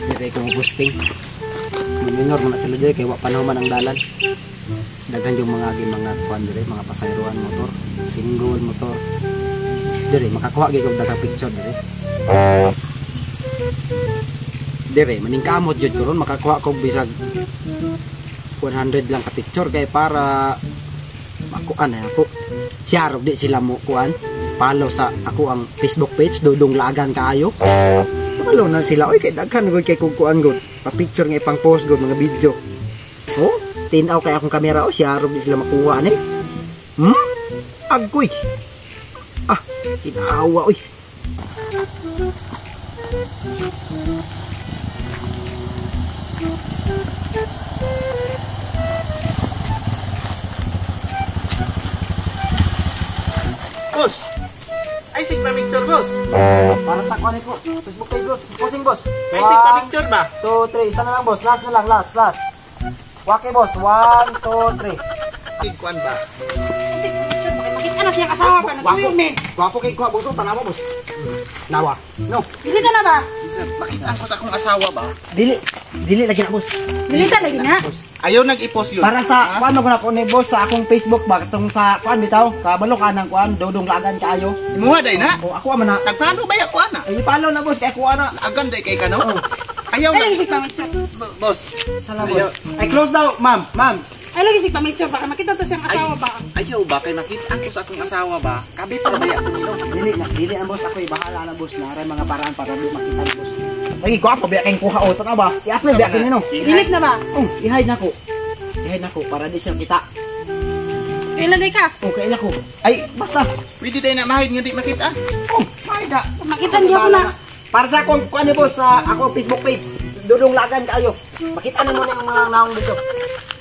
Dire ko posting. Minor man na sila diri kay wa pa naman ang dalan. Daghan yung mga mga kuan dire, mga pasayroan motor, single motor. Dire makakuha gyud og daghang picture dire. Dire maningkamot gyud ko ron makakuha kog bisag 100 lang ka picture kay para makuan na ako. Siya rog di sila mo kuan. Follow sa ako ang Facebook page Dodong Laagan kaayo. Follow na sila oy kay daghan gud kay kog kuan gud. Pa-picture nga ipang post gud mga video. Oh, tinaw kay akong kamera oh siya rog di sila makuha ani. Agoy. Ah, tinawa oy. Boss. Ay sig pa picture boss. Para sa kuan ko Facebook page boss. Posing boss. Ay sig pa picture ba? 2 3 isa na lang boss. Last na lang, last, last. Wake boss. 1 2 3. Sig kuan ba? Ay sig pa picture ba kay makita na siyang asawa pa nagtuyo men. Gwapo kay kuha boss, tanawa boss. Nawa. No. Dili ta na ba? Makita ko sa akong asawa ba? Dili. Dili lagi na boss. Dili ta lagi na. Ayaw nag-i-post yun. Para sa kuan ko na ko ni boss sa akong Facebook ba katong sa kuan bitaw, kabalo ka nang kuan Dodong Laagan kaayo. Imuha day na. O ako man na. Nagpalo ba ya kuan na? Ay follow na boss, ako ana. Laagan day kay kano. Ayaw Ay na. lagi sig pa picture. Boss. Sala boss. Ay close daw, ma'am, ma'am. Ay lagi sig pa picture baka makita ta siyang asawa ba. Ayaw ba kay makita ko sa akong asawa ba? Kabit ra ba ya ko nino? Dili na, dili ang boss ako bahala na boss na aray mga paraan para di makita ni boss. Lagi gwapo biya kay kuha o tanaw ba? I-upload biya kay nino. Delete na ba? Oh, i-hide na ko. I-hide na ko para di siya kita. Kailan day ka? Oh, kailan ko. Ay, basta. Pwede day na mahid nga di makita. Oh, mahid na. Makita niya ko na. Para sa akong kuan ni boss sa akong Facebook page. Dodong Laagan kaayo. Makita nimo na yung mga naong dito.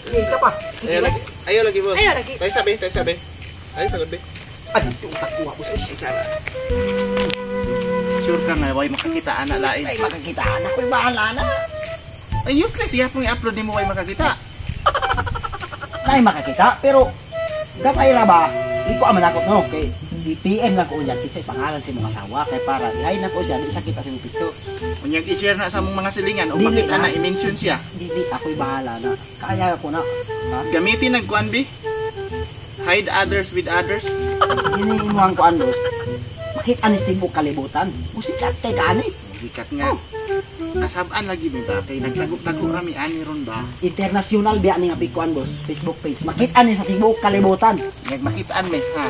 Sige, isa pa. Ayaw lagi. Ayaw lagi boss. Ayaw lagi. Tay sabi, tay sabi. Ay sabi. Ay, utak kuha boss. Isa ba? Sure ka nga way makakita ana lain. Ay makakita ana ko'y bahala na. Ay useless siya kung i-upload nimo way makakita. Nay makakita pero gamay ra ba? Di ko aman ako no kay i-PM lang ko unya kisay pangalan sa imong asawa kay para i-hide na ko siya di sakita sa imong picture. Unyag i-share na sa mong mga silingan o Dili makita na. na i-mention siya. Dili ako'y bahala na. Kaya ko na. Ha? Gamitin nagkuan bi. Hide others with others. Dili imo ang kuan boss. Makita ni tibok kalibutan. Musikat kay kaani. Sikat nga. Oh. Kasabaan lagi mi ba kay nagtago-tago rami ani ron ba? International biya ni nga big kuan boss, Facebook page. Makita ni sa tibok kalibutan. Nag makitaan mi ha.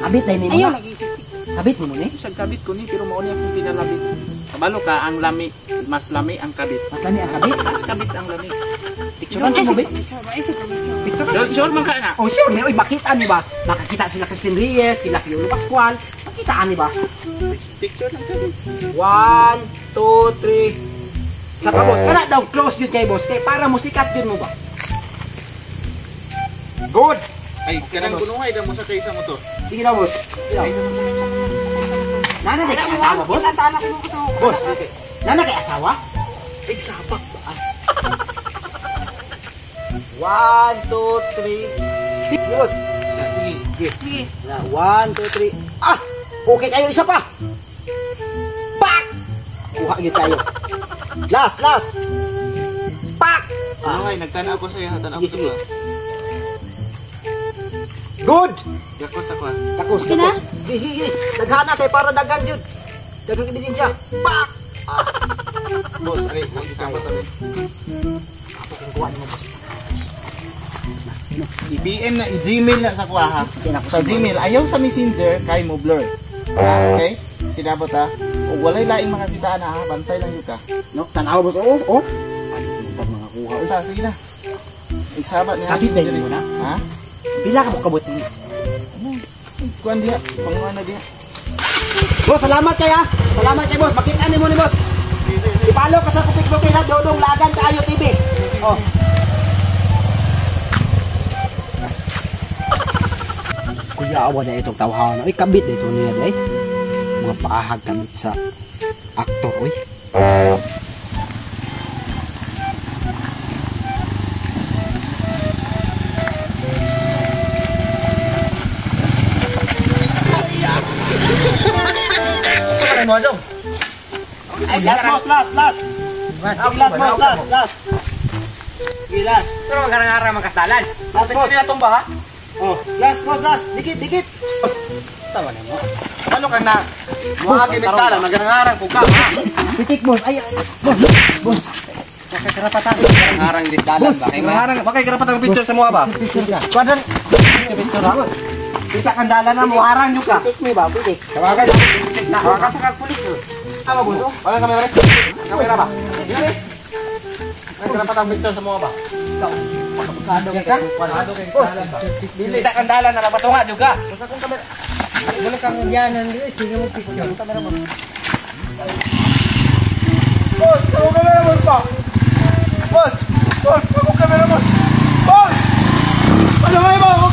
Abit dai nimo. Ayaw na. lagi sig. Abit nimo ni. Isang kabit ko ni pero mao ni akong pinalabit. Kabalo ka ang lami, mas lami ang kabit. Mas lami ang kabit. Mas kabit ang lami. Picturean Ay mo sig bi. pa picture ba? Ay sig pa picture. Picturean. Sure, sure man ka na. Oh sure, ni oy makita ni ba? Makakita sila Christine Reyes, sila Piolo Pascual. Makita ani ba? Picture lang kabit. 1 2 3. Sa ka boss, kana daw close yun kay boss kay para musikat yun mo ba? Good. Ay, kanang boss. kunuhay da mo sa kay sa motor. Sige na boss. Sige. Sakay sa motor, sakay sa motor, sakay sa motor. Nana kay asawa boss? Tana ko nung asawa. Boss. Nana kay asawa? Ay, sabak ba? 1 2 3. Sige boss. Sige. Sige. Sige. Na, 1 2 3. Ah! Okay kayo isa pa. Pak! Kuha gyud tayo. Last, last. Pak! Ah, Kunuhay, nagtanaw ko sa'yo, tanaw Sige, ko sige. sa Good. Gakos ako. ah. Takos, Okay na? takos. Gi, gi, gi. Daghana kay para daghan jud. Daghang ebidensya. Pak! Ah, Boss, ari, nagkita ko. ako kung kuha nimo boss. I-PM na, i-Gmail na sa kuha ha. Okay na ko Sa Gmail, ayaw sa Messenger, kay mo blur. Ha, okay? Sinabot ha. Ug walay laing makakita na ha, bantay lang yun ka. No, tanaw boss. Oh, oh. Ay, tag mga kuha. Oy. Sa, sige na. Isaba niya. Kapit na yun mo na? Ha? Pila ka mo kabot nimo? Kuan diha, panguha na diha. Boss, salamat kay ha. Salamat kay boss. Makita nimo ni boss. I-follow ka sa akong Facebook page ha, Dodong Laagan Kaayo TV. Oh. Kuya, awa na itong tawhaw na. Uy, kabit na ito niya, day. Mga paahag kabit sa aktor, uy. mo dong. Ay, Last boss, last, last. Sige, last boss, last, last. Sige, last. Pero magarang-arang magkatalan. Last boss. Hindi na tumba ha? Oh, last boss, last. Dikit, dikit. Sama na mo. Ano ka na? Mga gibistalan, magarang-arang po ka ha? Pitik boss. Ay, ay, boss. Boss. Nakakarapatan. Magarang-arang gibistalan ba? Kay Magarang, bakay karapat ang picture sa mga ba? Picture ka. Kwadran. Picture ha. Kita kandala na mo harang nyo ka. Pitik mi ba? Pitik. Tawagan. Tawagan sa kag pulis. Tama boss. oh. Wala kamera. Kamera ba? Dili. Bakay karapat ang picture sa mga ba? Ka? Boss, dili ta kandala na mapatunga jud ka. Wala kang yanan dili sige mo picture. Kamera mo. Boss, ako kamera boss pa. Boss, boss, ako kamera boss. Boss! Ano ba?